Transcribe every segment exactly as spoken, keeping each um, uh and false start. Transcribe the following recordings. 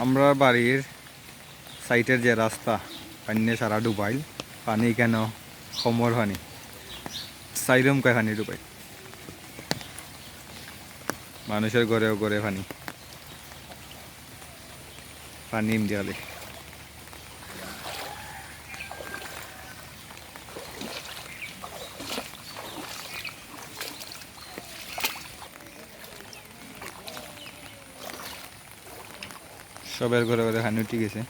আমরার বাড়ির সাইডর যে রাস্তা, পানিয়ে সারা ডুবাইল, পানি কেন কমর পানি, সাইরম কয় পানি ডুবাইল। মানুষর ঘরেও ঘরে পানি, পানি ইমদি খালি। সবের ঘরে ঘরে পানি উঠি গেছে।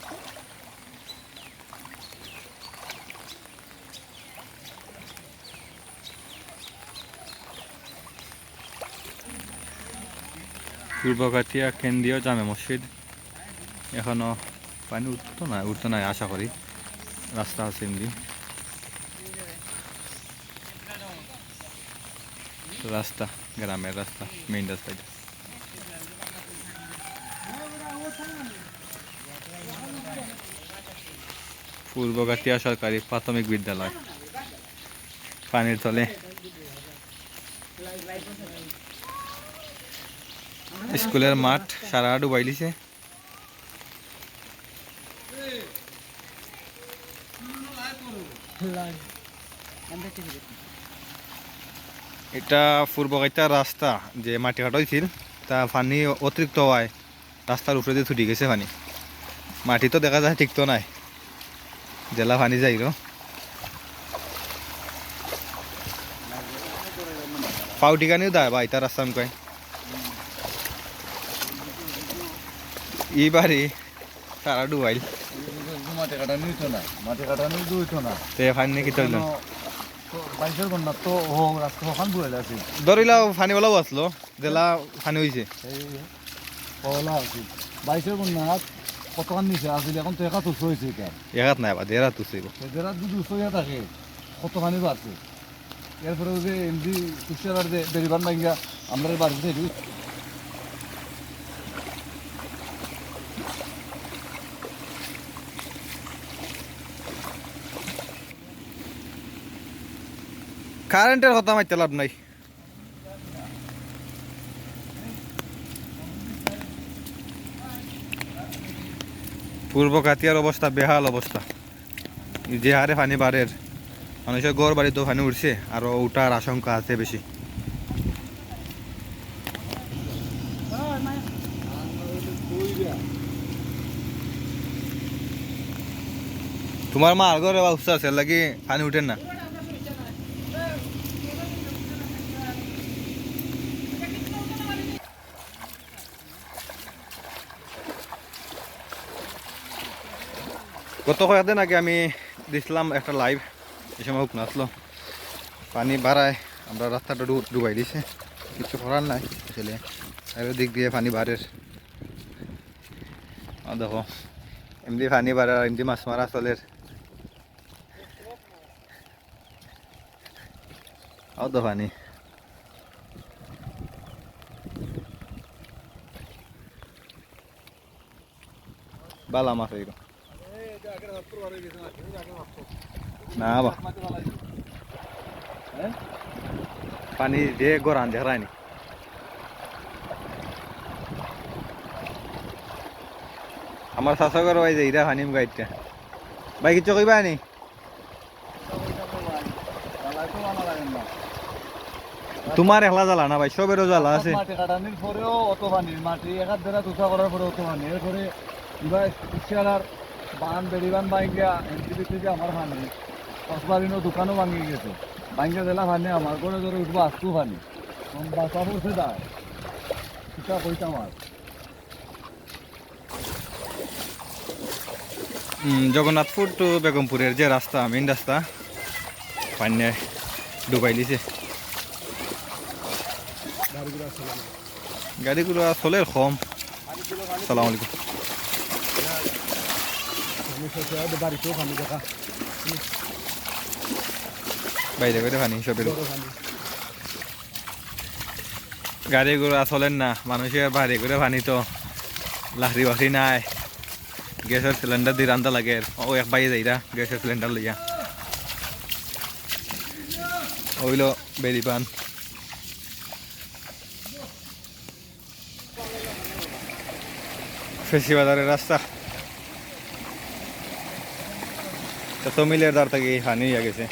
পূর্ব কাতিয়া কেন্দ্রীয় জামে মসজিদ। এখনো পানি উঠতো না, উঠতো না আশা করি, রাস্তা আছে এমনি। রাস্তা, গ্রামের রাস্তা, মেইন রাস্তা এটা। পূর্ব কাতিয়া সরকারি প্রাথমিক বিদ্যালয় পানির তলে। স্কুলের মাঠ সারা ডুবাইলিছে। এটা পূর্ব কাইতার রাস্তা, যে মাটি কাটা হয়েছিল, তা পানি অতিরিক্ত হওয়ায় রাস্তার উপরে দিয়ে ছুটি গেছে পানি। মাটি তো দেখা যায় ঠিক তো নাই, জেলা পানি যাইরো। পাউটিকানিও দায় বা ইতা রাস্তা মুখায়। ই বাড়ি তারা ডুবাইল। মাটি কাটানি হইতো না, মাটি কাটানি হইতো না। তে পানি নাকি তো হইল? তো বাইশের বন্যা তো ও রাস্তা ওখান বুড়াইল আছে। ধরিলাও পানি ওলাও আসলো, জেলা পানি হইছে। এই পলা আছে। বাইশের বন্যা কতখান নিচে আসলে এখন তো একা তুলছে হয়েছে এটা। একাত নাই বা, দেড় হাত উঠছে গো। তো দেড় হাত যদি উঁচু হইয়া থাকে, কতখানি বাড়ছে। এরপরে ওই যে এমডি কুশিয়ারার যে বেরিবান ভাঙ্গা আমরা বাড়িতে ঢুক। কারেন্টের কথা মাইতে লাভ নাই। পূর্ব কাতিয়ার অবস্থা বেহাল অবস্থা। যে হারে পানি বাড়ের, মানুষের ঘর বাড়িত পানি উঠছে, আরো উঠার আশঙ্কা আছে বেশি। তোমার মার ঘরে বা উঠছে আছে, এর লাগি পানি উঠের না। গত কয়েকদিন আগে আমি দিছিলাম একটা লাইভ, এই সময় হুকনা আসলো, পানি বাড়ায় আমরা রাস্তাটা ডু-, ডুবাই দিছে, কিছু করার নাই আসলে। আর ওদিক দিয়ে পানি বাড়ের, আর দেখো এমনি পানি বাড়ার, এমনি মাছ মারা চলের। অত পানি। বালা মাছ অইব। না বা। পানি যে গরান দেখায়নি। আমার চাচা ঘর ভাই যে ইরা হানিম গাইডটা। ভাই, কিচ্ছু কইবা নি? তোমার একলা জ্বালা না ভাই, সবেরও জ্বালা আছে। মাটি কাটানির পরেও অত পানি, মাটি এক হাত দেড় হাত উঁচা করার পরে অত পানি। এরপরে ইবার কুশিয়ারার বান, বেড়িবান ভাঙ্গা, এনটিভি থেকে আমার পানি, পাঁচবার ইনো দোকানও ভাঙ্গি গেছে। ভাঙ্গা দিলা পানি, আমার ঘরে ধরে উঠবো আজকেও পানি। এখন বাসা পড়ছে দায়, কিতা কইতাম আর। উম, জগন্নাথপুর to বেগমপুরের যে রাস্তা, মেইন রাস্তা, পানিয়ে ডুবাই দিছে। গাড়ি ঘোড়া চলের কম। আসসালামু আলাইকুম। বাইরে বাইরে পানি সবের। গাড়ি ঘোড়া চলের না, মানুষের বাড়ি ঘরে পানি তো লাকড়ি বাকড়ি নাই, গ্যাসের সিলিন্ডার দি রান্দা লাগের। ও এক ভাইয়ে যাইরা গ্যাসের সিলিন্ডার লইয়া। অইলো বেড়িবান। ফেসি বাজারের রাস্তা। তো তমিলের দ্বার থাকি পানি অইয়া গেছে।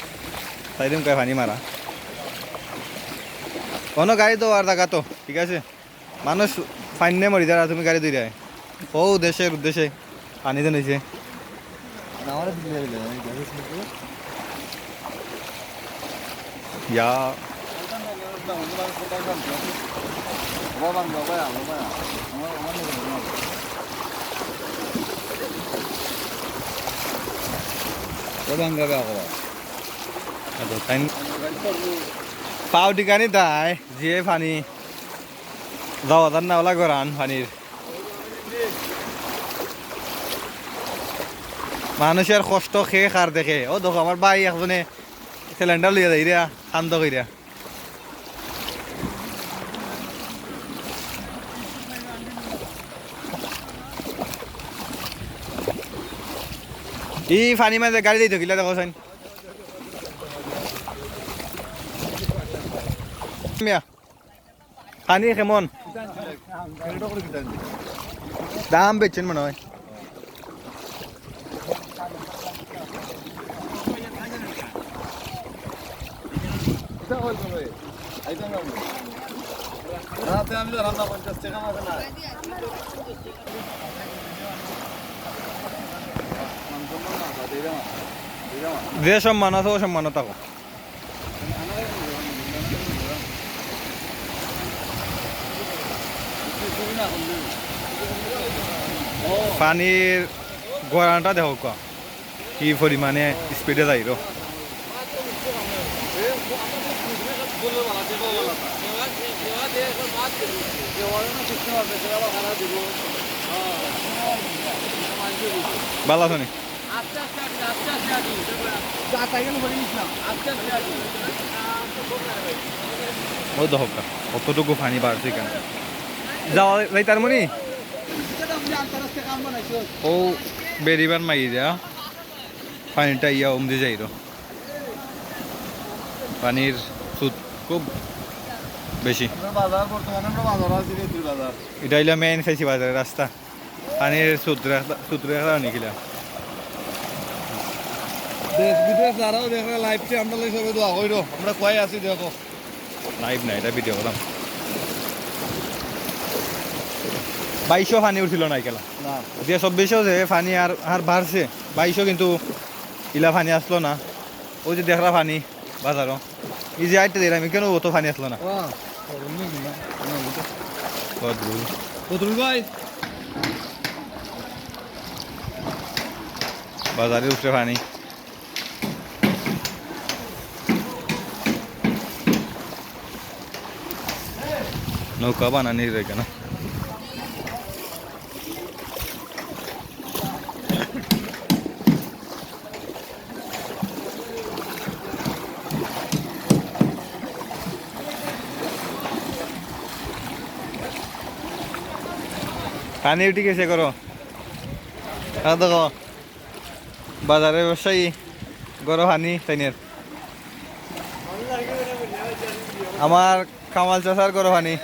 সাইডে মুখে পানি মারা। কোনো গাড়ি তো আর জাগা তো, ঠিক আছে? মানুষ পানিয়ে মরি যারা, তুমি গাড়ি ধইরায়। ও দেশের উদ্দেশ্যে পানি দেন অইছে। ইয়া। এত টাইম। পাও টিকানি দায়, যে পানি। যাওয়া যার না ওলা গরান পানির। মানুষের কষ্ট কে কার দেখে। ও দেখো, আমার ভাই একজনে সিলিন্ডার লইয়া যাইরা, কান্দ কইরা। ই পানি মাঝে গাড়ি দিত কিলা দেখো চাইন। মিয়া, পানি কেমন? দাম বেচছেন মনে হয়। রাতে আমি তো রান্না পঞ্চাশ টাকা মাঝে না। যে সম্মান আছে, ও সম্মান থাকো। পানির গড়ানটা দেখো কা, কি পরিমাণে স্পিডে যাইরো। ভালা আছো নি? ও দেখো কা, কতটুকু পানি বাড়ছে এখানে। যাওয়া যাইতার মনি? ও বেরিবার মাই যা, পানিটা ইয়া উমদি যাইরো। পানির স্রোত খুব বেশি। আমরা বাজার, বর্তমানে আমরা বাজার আছি, রেতুর বাজার। এটা হইলো মেইন ফেসি বাজারের রাস্তা। পানির স্রোত রাখা, স্রোত রাখা নিখিলা। দেশ বিদেশ যারাও দেখরা লাইভটি আমরা লই সবে দোয়া কইরো। আমরা কই আছি দেখো। লাইভ না, এটা ভিডিও করলাম। বাইশও পানি উঠছিল না একেলা। না। যে চব্বিশও যে পানি আর, আর বাড়ছে, বাইশও কিন্তু ইলা পানি আসলো না। ওই যে দেখরা পানি বাজারও। এই যে আইটটা দিলাম, কেন অত পানি আসলো না? ও, বদরুল। বদরুল ভাই। বাজারে উঠছে পানি। নৌকা বানানি রে কেন? পানি উঠি গেছে করো। আর দেখো, বাজারের ব্যবসায়ী গরো পানি তাইনের। আমার কামাল চাচার গরো পানি।